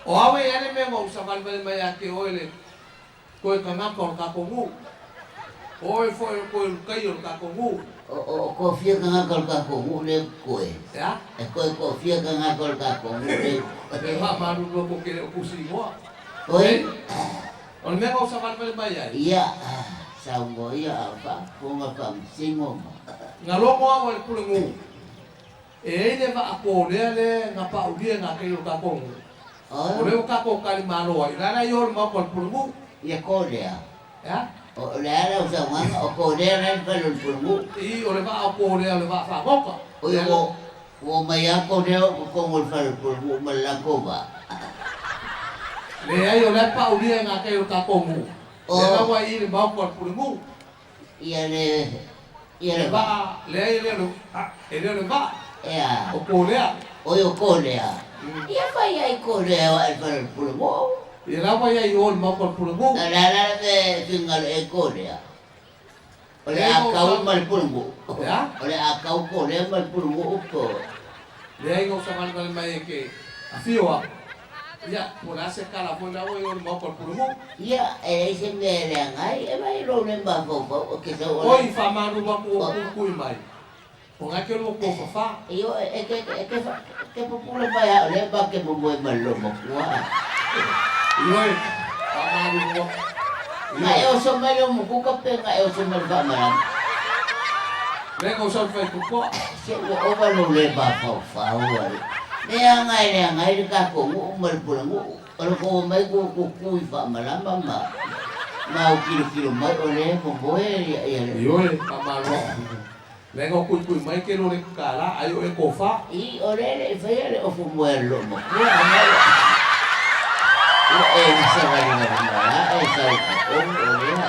O au e i ai le mea na ou savalivali mai ia te oe le toe tagata o le tatou nuu. O oe foi o le toe Ulutaia o le tatou nuu. O toafia tagata o le tatou nuu lea e totoe? E a? E toe toafia tagata o le tatou nuu lea e totoe? E faamalulu atu ou te le o tusi igoa. Oi? O le mea na ou savalivali mai ai. Ia, saunoa ia a o faafofoga Faamasino ma. Na logo au e le Pulenuu e i ai le vaa kōlea lea na paulia e nā keiki o le tatou nuu. O lea ua tatou tali malo ai, o le a la i o le maota o le Pulenuu? Ia kōlea. E a? O le a lau saunoaga, o kōlea la i le fale o le Pulenuu? I, o le vaa o kōlea o le vaa fagota. Oi, ua omai lava kōlea o totonu o le fale o le Pulenuu ma le latou vaa. Leai, o la e paulia e nā keiki o le tatou nuu. Lea la ua i i le maota o le Pulenuu. Ia le ia le vaa. Leai, e le o le, e le o le vaa. Ea. O kōlea. Oi, o kōlea. Ia fai ai kōlea o ae le fale o le Pulenuu. Ia la ua i ai i o i le maota o le Pulenuu. O le a la le mea e finagalo i ai kōlea? O le akau ma le Pulenuu. Ea? O le akau kōlea ma le Pulenuu po. Leai na ou savalivali mai e ke afio au. Ia, po o le a se tala foi la ua i o i le maota o le Pulenuu. Ia, e leai se mea e leaga ai, e mai lou le mafaufau o ke sau o le. Oi, faamalulu atu ua kuikui mai. O na ke lua tofafa. Ioe, e te, e te, e te pupula mai a o lea ma ke momoe ma le loomatua. Ioe, faamalulu atu. Nga e oso mai le umukuka pe nga e oso mai le faamalama. Lea na ou sau i le faitotoa. Se ua ova lou le mafaufau ale. Leaga e leaga ai le tatou nuu ma le pulenuu. O le kou mai ku ku i faamalama ma ma au kilokilo mai o lea e momoe ia ia le. Ioe, faamalo atu. Lea na ou kuikui mai ke lo le kālā, ai o e kofa. I, o lea e le i faia le ofu moe a le loomatua, a na ua, ua e savalivali mai lava e sau i totonu o lea.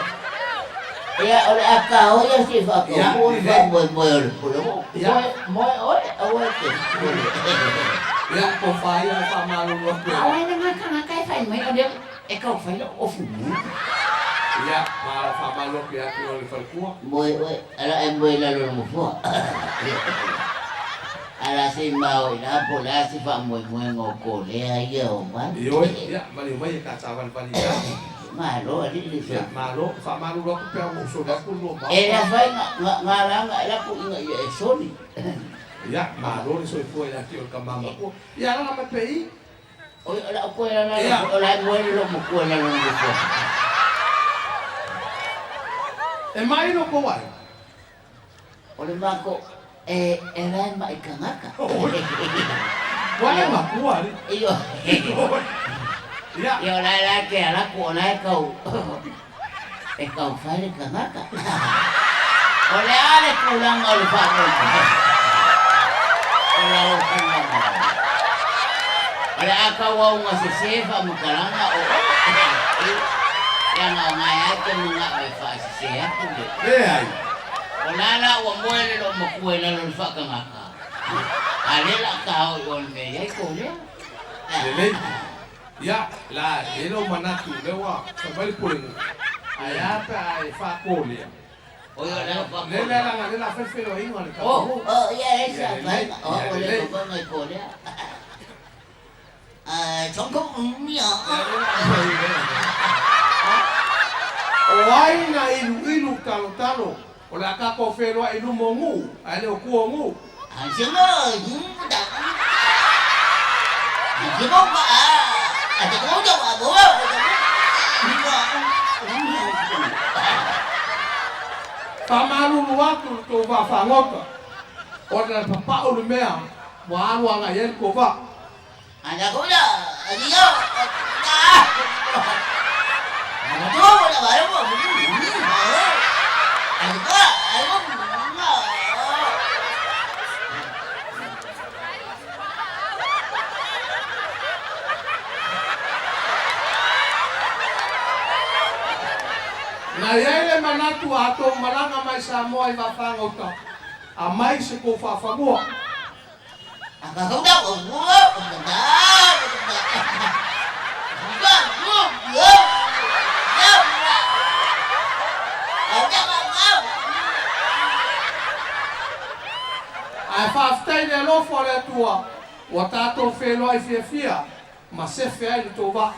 Ia, o le a kao ia se i faataunuu le faamoemoe o le pulenuu. Moe, moe oe, aua e te pule. Ia, tofa ia e faamalulu atu e. A o ai lena kanaka e fai mai o lea e kau fai lou ofu moe. Ia, ma faamalulu atu ia te oe le faletua. Moe oe, ala e moe i lalo o le nofoa. Ala se i mao i ina po o le a se faamoemoega o Kolea ia o mai. Ioe, ia, maliu mai e ta savalivali i ina. Malo alii le Ia, malo, faamalulu atu pe a ua ou soli atu le lua maota. E le afaina, nga, nga laga e laku ina ia e soli. Ia, malo le soifua ia te oe le tama matua. Ia, alaga mai pea i i. Oi, o lau koe la lalo, o la e moe le loomatua i lalo o le nofoa. E mai lo kou ai. O le mako, e, e la e mai kangaka. Ua e makua alii. Ioe. Ia. Ia o la e la ke alaku o la e kau, e kau fai le kangaka. O le a le tulaga o le faamoemoe o lau finagalo? O le a tau augasese faamatalaga o oe, leaga o gae lava e te manao e faasese atu le. Leai. O la la ua moe le loomatua i lalo o le faakagaka, a lea la ta o i o le mea i ai kou lea. Lelei. Ia, la, e i ai lou manatu, lea ua fai mai le pulenuu, ae a pe a e faatolea? Oi o lea ua Lea lea laga lea la fai le feiloaiga o le tatou nuu. Oh, ia e Ia sa lelei, faiga, o ia au e le lelei. mamaga i kolea. Ae Lea lea la fai lea. O ai na iluilu talotalo, o le a tatou feiloai i luma o nuu, ae le o tua o nuu. Faamalulu atu i le tou vaa fagota, ona e papau le mea ua alu agai i ai le tou vaa. Na i ai le manatu a tou malaga mai Samoa i Vaafagota, aumai se tou faafanua. Ae faafetai i le alofa o le Atua ua tatou feiloai fiafia. Ma sefe ai le tou vaa.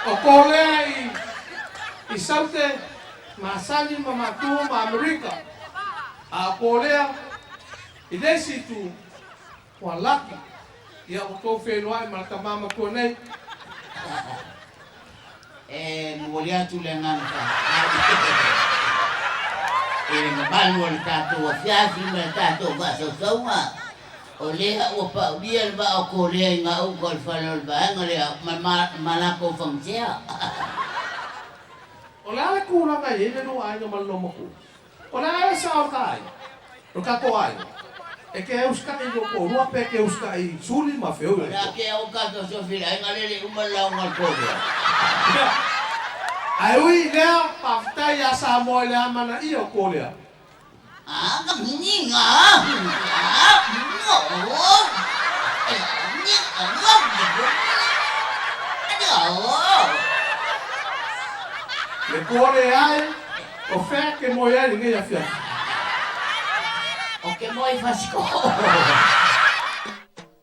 O Kolea i Saute, masani ma matua ma Amerika. A o Kolea i le isi itu, ua laki, ia ua tou feiloai ma le tama matua nei. E momoli atu le agaga faafetai i le mamalu o le tatou afiafi ma le tatou faasausauga. O lea ua paulia le vaa o Kolea i gauta o le fale o le vaega lea ma latou fagasea. O le a le tulaga e i ai le lua aiga ma le loomatua? O le a le sao o le ta aiga, o le tatou aiga, e te usitai i lou toalua pe e te usitai i Suli ma Feoi o le O le a ke au tatou sofi i le aiga lea e le i uma le lauga a le Kolea. Ia, ae ui i lea, faafetai ia Samoa i le amanaia o Kolea. Le Kolea e, o fea e te moe ai i lenei afiafi? Ou te moe i Fasitoo.